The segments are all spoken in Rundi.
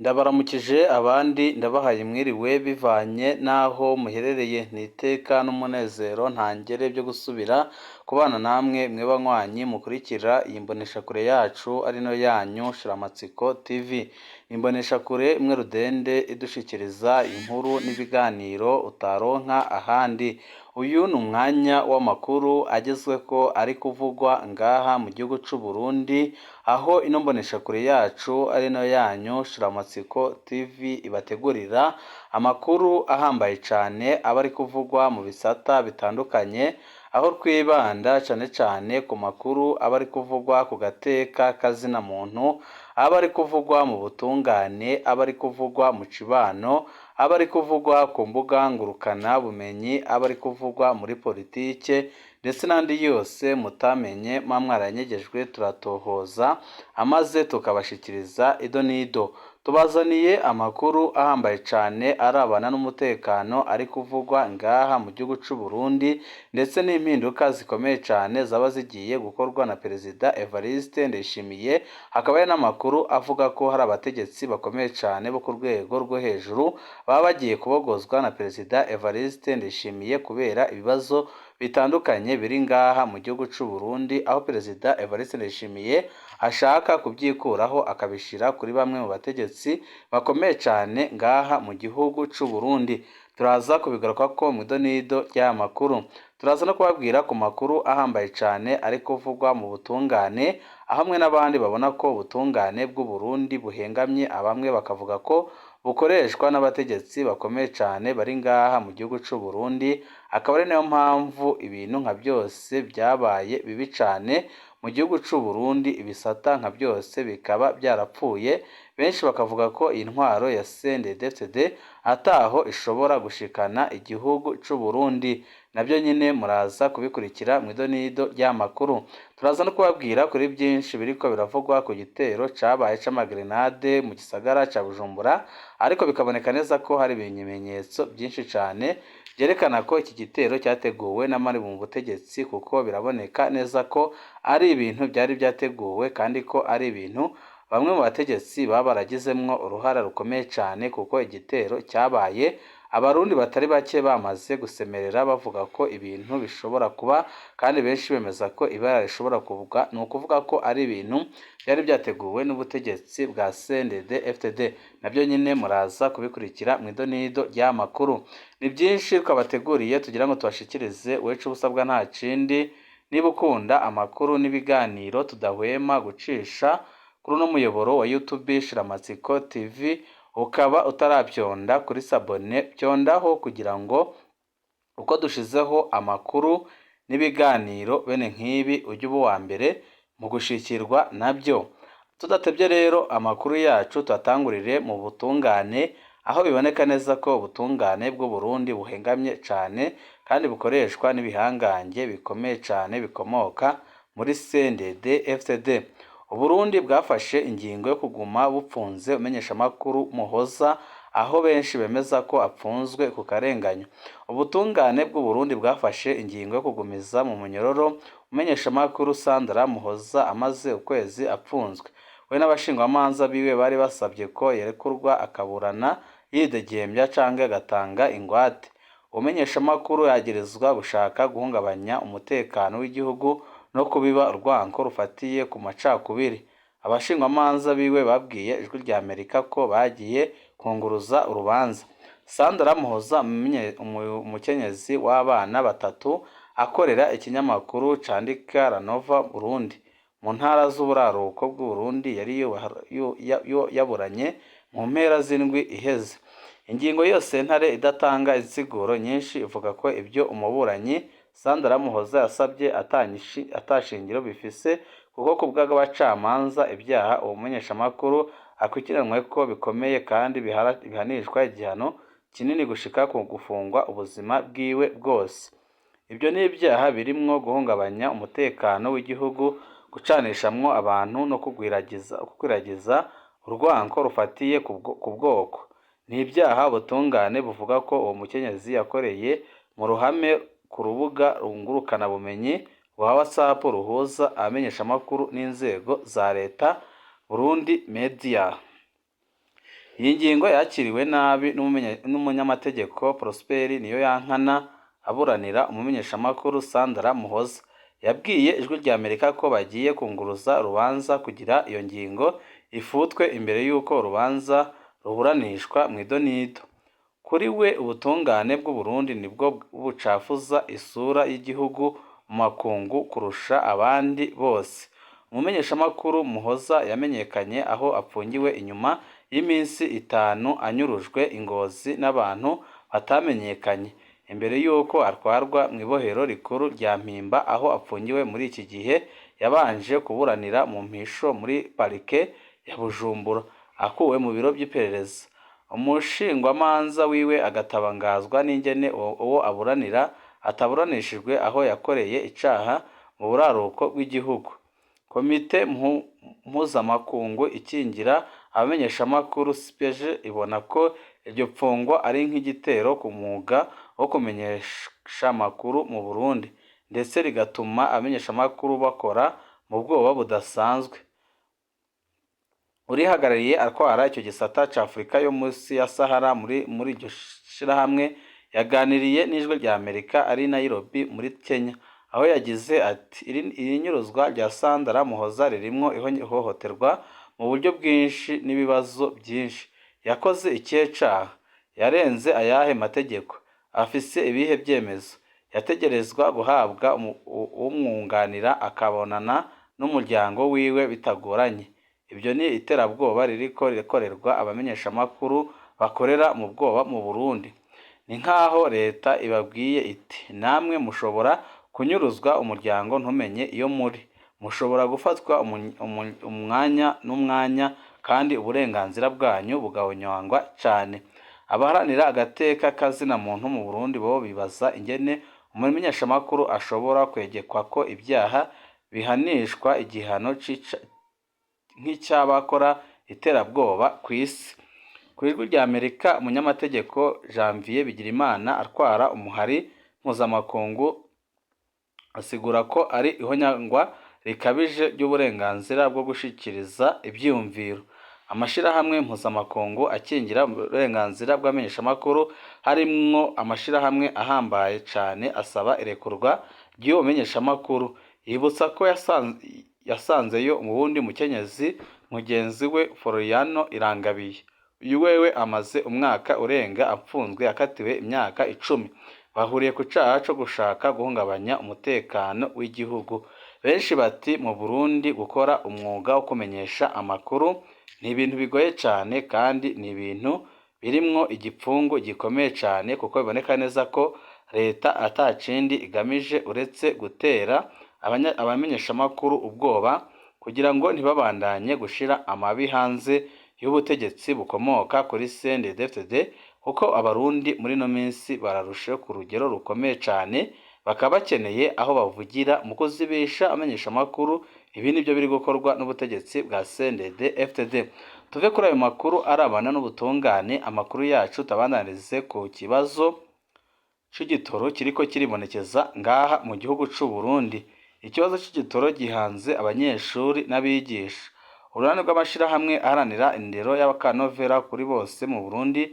Ndabaramukije abandi ndabahaye mwiriwe bivanye n'aho muherereye. Ni iteka n'umunezero ntangere byo gusubira kubana namwe mwe banywanyi mukurikira iyi mboneshakure yacu ari nayo yanyu Shiramatsiko TV. Imboneshakure imwe rudende idushikiriza inkuru n'ibiganiro utaronka ahandi. Uyu ni umwanya w'amakuru agezweko ari kuvugwa ngaha mu gihugu c'u Burundi, aho ino mboneshakure yacu ari nayo yanyu Shiramatsiko TV ibategurira amakuru ahambaye cane aba ari kuvugwa mu bisata bitandukanye, aho twibanda cane cane ku makuru aba ari kuvugwa ku gateka kazina muntu, aba ari kuvugwa mu butungane, aba ari kuvugwa mu cibano, aba ari kuvugwa ku mbuga ngurukana bumenyi, aba ari kuvugwa muri politike ndetse n'andi yose mutamenye muba mwaranyegejwe turatohoza amaze tukabashikiriza ido n'ido. Tubazaniye amakuru ahambaye cane arabana n'umutekano ari kuvugwa ngaha mu gihugu c'u Burundi ndetse n'impinduka zikomeye cane zaba zigiye gukorwa na Perezida Evariste Ndayishimiye. Hakaba hari n'amakuru avuga ko hari abategetsi bakomeye cane bo ku rwego rwo hejuru baba bagiye kubogozwa na Perezida Evariste Ndayishimiye kubera ibibazo bitandukanye biri ngaha mu gihugu c'u Burundi, aho Perezida Evariste Ndayishimiye ashaka kuvyikuraho akabishira kuri bamwe mu bategetsi bakomeye cane ngaha mu gihugu c'u Burundi. Turaza kubigarukako mw'idonido ry'aya makuru. Turaza no kubabwira ku makuru ahambaye cane ari kuvugwa mu butungane, aho hamwe n'abandi babona ko ubutungane bw'u Burundi buhengamye, abamwe bakavuga ko bukoreshwa n'abategetsi bakomeye cane bari ngaha mu gihugu c'u Burundi, akaba ari nayo mpamvu ibintu nka byose byabaye bibi cane mu gihugu c'u Burundi, ibisata nka byose bikaba byarapfuye. Benshi bakavuga ko iyi ntwaro ya CNDD-FDD ataho ishobora gushikana igihugu c'u Burundi. Nabyo nyine muraza kubikurikira mw'idonido ry'amakuru. Turaza no kubabwira kuri byinshi biriko biravugwa ku gitero cabaye c'amagrenade mu gisagara ca Bujumbura, ariko bikaboneka neza ko hari ibimenyetso byinshi cane byerekana ko iki gitero cyateguwe n'abari mu butegetsi, kuko biraboneka neza ko ari ibintu byari byateguwe kandi ko ari ibintu bamwe mu bategetsi baba baragizemwo uruhara rukomeye cane, kuko igitero cyabaye abarundi batari bake bamaze gusemerera bavuga ko ibintu bishobora kuba, kandi benshi bemeza ko ibara rishobora kugwa. Ni ukuvuga ko ari ibintu byari byateguwe n'ubutegetsi bwa CNDD FDD. Nabyo nyine muraza kubikurikira mu idonido ry'amakuru. Ni byinshi twabateguriye tugira ngo tubashikirize. Wecu ubusabwa nta kindi, niba ukunda amakuru n'ibiganiro tudahwema gucisha kuri uno muyoboro wa YouTube Shiramatsiko TV, ukaba utarabyonda kuri s'abonner, byondaho kugira ngo uko dushizeho amakuru n'ibiganiro bene nk'ibi ujye uba uwa mbere mu gushikirwa nabyo. Tudatebye rero, amakuru yacu tuyatangurire mu butungane, aho biboneka neza ko ubutungane bw'u Burundi buhengamye cane kandi bukoreshwa n'ibihangange bikomeye cane bikomoka muri CNDD FDD. Uburundi bwafashe ingingo yo kuguma bupfunze umenyeshamakuru Muhoza, aho benshi bemeza ko apfunzwe ku karenganyo. Ubutungane bw'u Burundi bwafashe ingingo yo kugumiza mu munyororo umenyeshamakuru Sandra Muhoza amaze ukwezi apfunzwe. We n'abashingwamanza biwe bari basabye ko yerekurwa akaburana yidegembya canke agatanga ingwate. Umenyeshamakuru yagirizwa gushaka guhungabanya umutekano w'igihugu no kubiba urwanko rufatiye ku macakubiri. Abashingwamanza biwe babwiye Ijwi rya Amerika ko bagiye kunguruza urubanza. Sandra Muhoza, umukenyezi w'abana batatu, akorera ikinyamakuru candika Ranova Burundi mu ntara z'uburaruko bw'u Burundi, yari yaburanye mu mpera z'indwi iheze. Ingingo y'iyo sentare idatanga insiguro nyinshi ivuga ko ibyo umuburanyi Sandra Muhoza yasabye ata shingiro bifise, kuko ku bw'abacamanza ibyaha uwo mumenyeshamakuru akurikiranyweko bikomeye kandi bihanishwa igihano kinini gushika ku gufungwa ubuzima bwiwe bwose. Ibyo ni ibyaha birimwo guhungabanya umutekano w'igihugu, gucanishamwo abantu no gukwiragiza urwanko rufatiye ku bwoko. Ni ibyaha ubutungane buvuga ko uwo mukenyezi yakoreye mu ruhame ku rubuga ngurukanabumenyi rwa WhatsApp ruhuza abamenyeshamakuru n'inzego za leta, Burundi Media. Iyi ngingo yakiriwe nabi n'umunyamategeko Prosper Niyoyankana aburanira umumenyeshamakuru Sandra Muhoza. Yabwiye Ijwi ry'Amerika ko bagiye kunguruza urubanza kugira iyo ngingo ifutwe imbere y'uko urubanza ruburanishwa mw'idonido. Kuri we ubutungane bw'Uburundi nibwo bucafuza isura y'igihugu mu makungu kurusha abandi bose. Umumenyeshamakuru Muhoza yamenyekanye aho apfungiwe inyuma y'iminsi 5 anyurujwe i Ngozi n'abantu batamenyekanye, imbere y'uko atwarwa mw'ibohero rikuru rya Mpimba aho apfungiwe muri iki gihe. Yabanje kuburanira mu mpisho muri parike ya Bujumbura, akuwe mu biro vy'iperereza. Umushingwamanza wiwe agatangazwa n'ingene uwo aburanira ataburanishijwe aho yakoreye icaha mu buraruko bw'igihugu. Komite mpuzamakungu ikingira abamenyeshamakuru CPJ ibona ko iryo pfungwa ari nk'igitero ku mwuga wo kumenyesha amakuru mu Burundi, ndetse rigatuma abamenyeshamakuru bakora mu bwoba budasanzwe. Urihagarariye atwara ico gisata ca Afrika yo musi ya Sahara muri iryo shirahamwe yaganiriye n'Ijwi rya Amerika ari i Nairobi muri Kenya, aho yagize ati: "Iri nyuruzwa rya Sandra Muhoza ririmwo ihohoterwa mu buryo bwinshi n'ibibazo byinshi. Yakoze ikihe caha? Yarenze ayahe mategeko? Afise ibihe vyemezo? Yategerezwa guhabwa uwumwunganira akabonana n'umuryango wiwe bitagoranye. Ibyo ni iterabwoba ririko rikorerwa abamenyeshamakuru bakorera mu bwoba mu Burundi. Ni nk'aho leta ibabwiye iti: namwe mushobora kunyuruzwa umuryango ntumenye iyo muri, mushobora gufatwa umwanya n'umwanya kandi uburenganzira bwanyu bugahonyangwa cane." Abaharanira agateka kazina muntu mu Burundi bo bibaza ingene umumenyeshamakuru ashobora kwegekwako ivyaha bihanishwa igihano nk'ic'abakora iterabwoba kw'isi. Ku Ijwi rya Amerika, umunyamategeko Janvier Bigirimana atwara umuhari mpuzamakungu asigura ko ari ihonyangwa rikabije ry'uburenganzira bwo gushikiriza ivyiyumviro. Amashirahamwe mpuzamakungu akingira uburenganzira bw'abamenyeshamakuru, harimwo amashirahamwe ahambaye cane, asaba irekurwa ry'uwo mumenyeshamakuru. Yibutsa ko yasanzeyo uwundi mukenyezi mugenzi we Floriano Irangabiye. Uyu wewe amaze umwaka urenga apfunzwe, akatiwe imyaka 10. Bahuriye ku caha co gushaka guhungabanya umutekano w'igihugu. Benshi bati mu Burundi gukora umwuga wo kumenyesha amakuru ni ibintu bigoye cane, kandi ni ibintu birimwo igipfungu gikomeye cane, kuko biboneka neza ko leta atakindi igamije uretse gutera abamenyeshamakuru ubwoba kugira ngo ntibabandanye gushira amabi hanze y'ubutegetsi bukomoka kuri CNDD-FDD, kuko abarundi muri ino minsi bararushe ku rugero rukomeye cane, bakaba bakeneye aho bavugira mu kuzibisha abamenyeshamakuru. Ibi nibyo biri gukorwa n'ubutegetsi bwa CNDD-FDD. Tuve kuri ayo makuru arabana n'ubutungane, amakuru yacu tabandanirize ku kibazo c'igitoro kiriko kiribonekeza ngaha mu gihugu c'u Burundi. Ikibazo c'igitoro gihanze abanyeshuri n'abigisha. Urunani rw'amashirahamwe aharanira indero y'akanovera kuri bose mu Burundi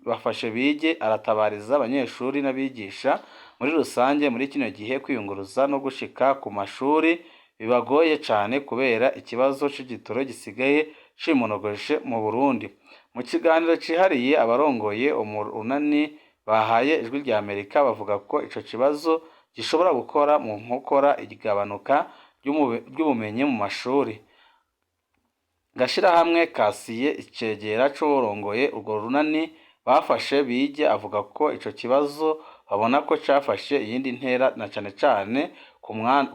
bafashe bige aratabariza abanyeshuri n'abigisha muri rusange muri kino gihe kwiyunguruza no gushika ku mashuri bibagoye cane kubera ikibazo c'igitoro gisigaye cimonogoje mu Burundi. Mu kiganiro cihariye abarongoye urunani bahaye Ijwi rya Amerika, bavuga ko ico kibazo gishobora gukora mu nkokora igabanuka ry'ubumenyi mu mashuri. Gashirahamwe Kasiye, icegera c'uwurongoye urwo runani bafashe bige, avuga ko ico kibazo babona ko cafashe iyindi ntera, na cane cane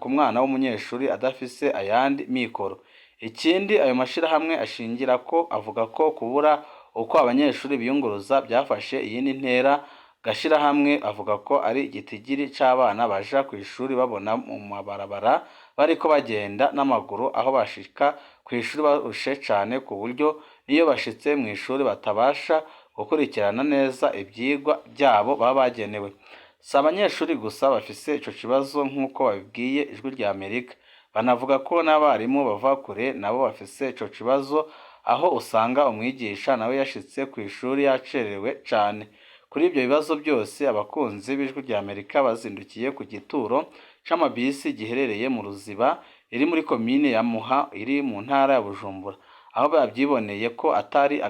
ku mwana w'umunyeshuri adafise ayandi mikoro. Ikindi ayo mashirahamwe ashingira ko avuga ko kubura uko abanyeshuri biyunguruza byafashe iyindi ntera. Gashirahamwe avuga ko ari igitigiri c'abana baja kw'ishuri babona mu mabarabara bariko bagenda n'amaguru, aho bashika kw'ishuri barushe cane ku buryo n'iyo bashitse mw'ishuri batabasha gukurikirana neza ivyigwa vyabo baba bagenewe. Si abanyeshuri gusa bafise ico kibazo nk'uko babibwiye Ijwi rya Amerika, banavuga ko n'abarimu bava kure nabo bafise ico kibazo. aho usanga umwigisha nawe yashitse kw'ishuri yacerewe cane. Kuri ibyo bibazo byose, abakunzi b'Ijwi rya Amerika bazindukiye ku gituro c'amabisi giherereye mu Ruziba iri muri komine ya Muha iri mu ntara ya Bujumbura, aho bavyiboneye ko atari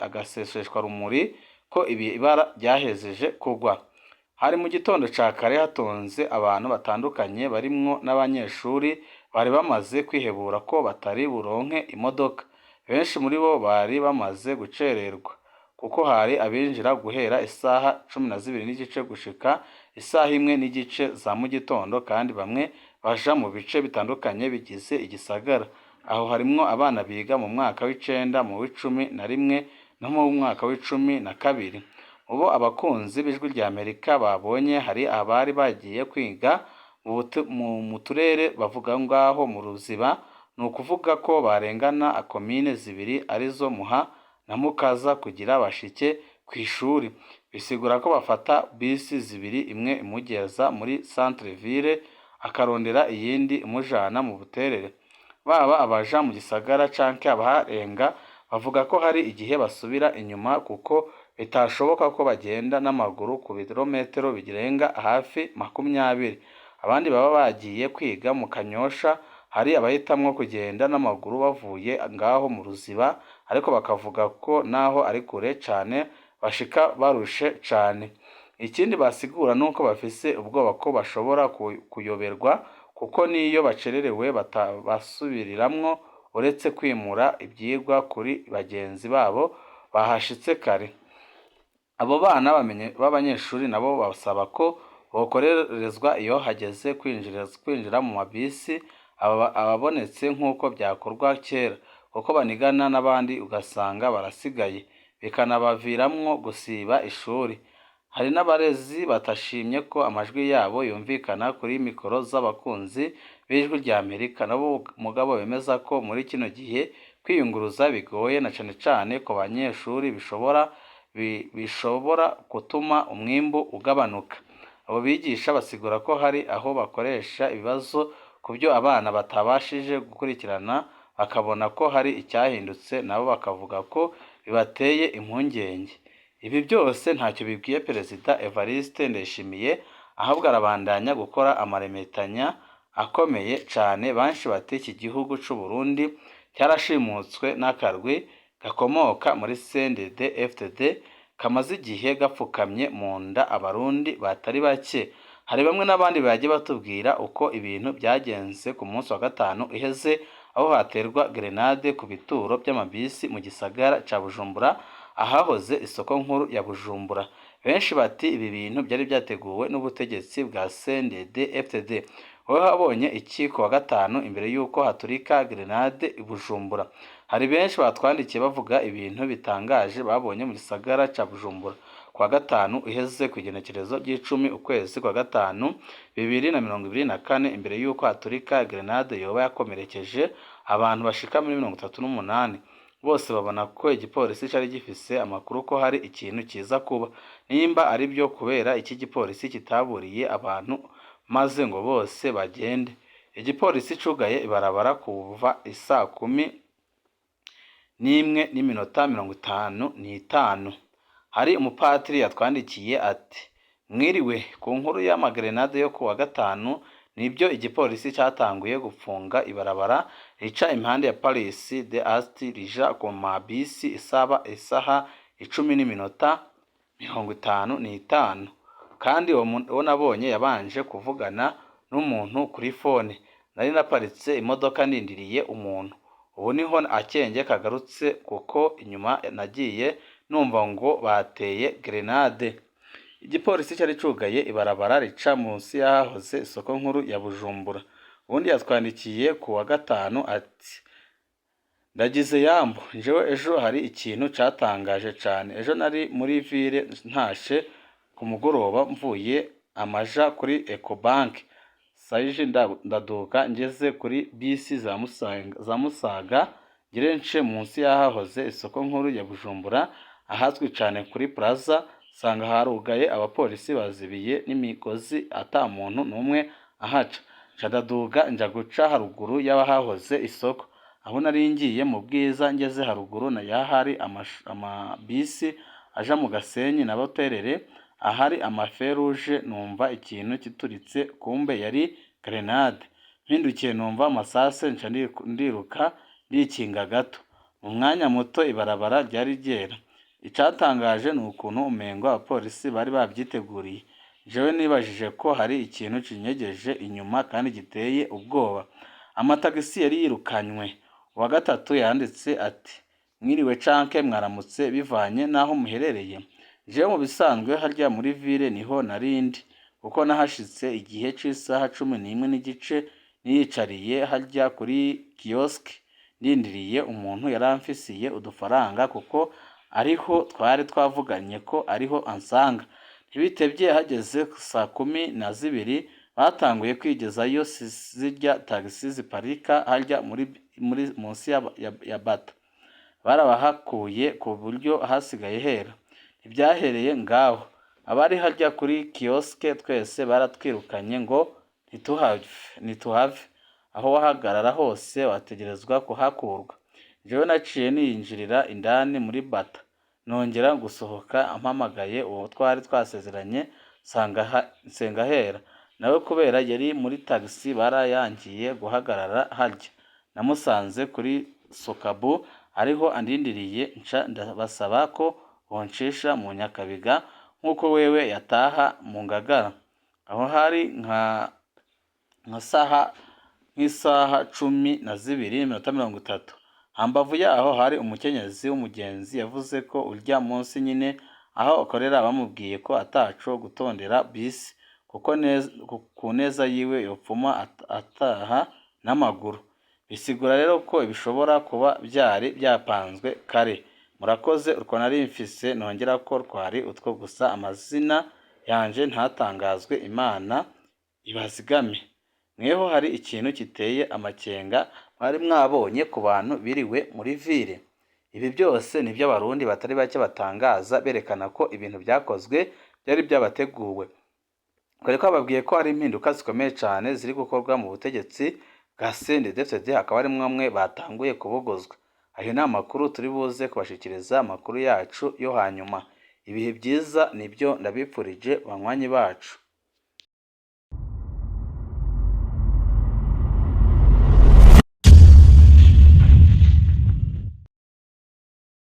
agaseseshwarumuri ko ibara ryahejeje kugwa. Hari mu gitondo ca kare, hatonze abantu batandukanye barimwo n'abanyeshuri bari bamaze kwihebura ko batari buronke imodoka. Benshi muri bo bari bamaze gucererwa kuko hari abinjira guhera isaha 12:30 gushika isaha 1:30 za mu gitondo, kandi bamwe baja mu bice bitandukanye bigize igisagara. Aho harimwo abana biga mu mwaka w'icenda, mu w'11 no mu mwaka w'12. Mubo abakunzi b'Ijwi rya Amerika babonye, hari abari bagiye kwiga mu turere bavuga ngaho mu Ruziba, ni ukuvuga ko barengana komine zibiri arizo Muha na Mukaza kugira bashike kw'ishuri. Bisigura ko bafata bisi zibiri, imwe imugeza muri centre ville akarondera iyindi imujana mu Buterere. Baba abaja mu gisagara canke abaharenga bavuga ko hari igihe basubira inyuma kuko bitashoboka ko bagenda n'amaguru ku birometero birenga hafi 20. Abandi baba bagiye kwiga mu Kanyosha, hari abahitamwo kugenda n'amaguru bavuye ngaho mu Ruziba, ariko bakavuga ko naho ari kure cane bashika barushe cane. Ikindi basigura nuko bafise ubwoba ko bashobora kuyoberwa, kuko n'iyo bacererewe batabasubiriramwo, uretse kwimura ivyigwa kuri bagenzi babo bahashitse kare. Abo bana b'abanyeshuri nabo basaba ko bokorerezwa iyo hageze kwinjira mu mabisi ababonetse nk'uko vyakorwa kera, kuko banigana n'abandi ugasanga barasigaye, bikanabaviramwo gusiba ishuri. Hari n'abarezi batashimye ko amajwi yabo yumvikana kuri mikoro z'abakunzi b'Ijwi rya Amerika, nabo mugabo bemeza ko muri kino gihe kwiyunguruza bigoye na cane cane ku banyeshuri, bishobora gutuma umwimbu ugabanuka. Abo bigisha basigura ko hari aho bakoresha ibibazo ku byo abana batabashije gukurikirana bakabona ko hari icyahindutse, nabo bakavuga ko bibateye impungenge. Ibi byose ntacyo bibwiye Perezida Evariste Ndayishimiye, ahubwo arabandanya gukora amaremetanya akomeye cane. Benshi bati iki gihugu c'u Burundi cyarashimutswe n'akarwi gakomoka muri CNDD FDD kamaze igihe gapfukamye mu nda abarundi batari bake. Hari bamwe n'abandi bagiye batubwira uko ibintu byagenze ku munsi wa gatanu iheze, aho haterwa grenade ku bituro by'amabisi mu gisagara ca Bujumbura, ahahoze isoko nkuru ya Bujumbura. Benshi bati ibi bintu byari byateguwe n'ubutegetsi bwa CNDD FDD. Wowe wabonye iki ku wa gatanu imbere y'uko haturika grenade i Bujumbura? Hari benshi batwandikiye bavuga ibintu bitangaje babonye mu gisagara ca Bujumbura ku wa gatanu iheze, ku igenekerezo ry'icumi ukwezi kwa gatanu 2024, imbere y'uko haturika grenade yoba yakomerekeje abantu bashika muri 38. Bose babona ko igipolisi cari gifise amakuru ko hari ikintu kiza kuba. Nimba ari byo, kubera iki gipolisi kitaburiye abantu maze ngo bose bagende? Igipolisi cugaye ibarabara kuva isaa 11:55. Hari umupatiri yatwandikiye ati: "Mwiriwe, ku nkuru y'amagrenade yo ku wa gatanu, nibyo, igipolisi cyatanguye gupfunga ibarabara rica impande ya Paris de Ast rija ku mabisi isaba isaha 10:55, kandi uwo nabonye yabanje kuvugana n'umuntu kuri fone. Nari naparitse imodoka ndindiriye umuntu. Ubu niho akenge kagarutse, kuko inyuma nagiye numva ngo bateye grenade. Igipolisi cyari cugaye ibarabara rica munsi y'ahahoze isoko nkuru ya Bujumbura." Ubundi yatwandikiye ku wa gatanu ati: "Ndagize yambo, njewe ejo hari ikintu catangaje cane. Ejo nari muri ville ntashe ku mugoroba mvuye amaja kuri Ecobank sayije, ndaduka ngeze kuri bisi za Musaga ngire nce munsi y'ahahoze isoko nkuru ya Bujumbura, ahazwi cane kuri Plaza, nsanga harugaye, abapolisi bazibiye n'imigozi, ata muntu n'umwe ahaca. Nca ndaduga nja guca haruguru y'ahahoze isoko. Aho nari ngiye mu Bwiza, ngeze haruguru y'ahari amabisi aja mu Gasenyi na Buterere, ahari ama feux rouges, numva ikintu kituritse, kumbe yari grenade. Mpindukiye numva amasase, nca ndiruka ndikinga gato. Mu mwanya muto ibarabara ryari ryera. Icatangaje ni ukuntu umengo abapolisi bari babyiteguriye. Jewe nibajije ko hari ikintu cinyegeje inyuma kandi giteye ubwoba. Amatagisi yari yirukanywe. Uwa gatatu yanditse ati: "Mwiriwe canke mwaramutse bivanye n'aho muherereye. Jewe mu bisanzwe harya muri ville niho narindi, kuko nahashitse igihe c'isaha 11:30, niyicariye harya kuri kiosque ndindiriye umuntu yaramfisiye udufaranga, kuko ariho twari twavuganye ko ariho ansanga. Ntibitevye hageze saa 12 batanguye kwigezayo zirya tagisi ziparika harya muri munsi ya Bata. Barabahakuye ku buryo hasigaye hera. Ntibyahereye ngaho, abari harya kuri kiosque twese baratwirukanye ngo ntituhave, aho wahagarara hose wategerezwa kuhakurwa. Jewe naciye niyinjirira indani muri Bata, nongera gusohoka mpamagaye uwo twari twasezeranye Nsengahera, nawe kubera yari muri tagisi barayangiye guhagarara harya. Namusanze kuri Sokabu ariho andindiriye, nca ndabasaba ko boncisha mu Nyakabiga nk'uko wewe yataha mu Ngagara. Aho hari nka saha nk'isaha 12:30. Hambavu yaho hari umukenyezi w'umugenzi yavuze ko urya munsi nyine aho akorera bamubwiye ko ataco gutondera bisi, kuko ku neza yiwe yopfuma ataha n'amaguru. Bisigura rero ko bishobora kuba vyari vyapanzwe kare. Murakoze, utwo nari mfise nongerako twari utwo gusa, amazina yanje ntatangazwe, Imana ibazigame. Mweho hari ikintu giteye amakenga mwari mwabonye ku bantu biriwe muri ville? Ibi byose nibyo Abarundi batari bake batangaza, berekana ko ibintu byakozwe byari byabateguwe. Twari twababwiye ko hari impinduka zikomeye cyane ziri gukorwa mu butegetsi bwa CNDD-FDD, hakaba harimwo bamwe batanguye kubogozwa. Ayo ni amakuru turi buze kubashikiriza amakuru yacu yo hanyuma. Ibihe byiza nibyo ndabipfurije banywanyi bacu.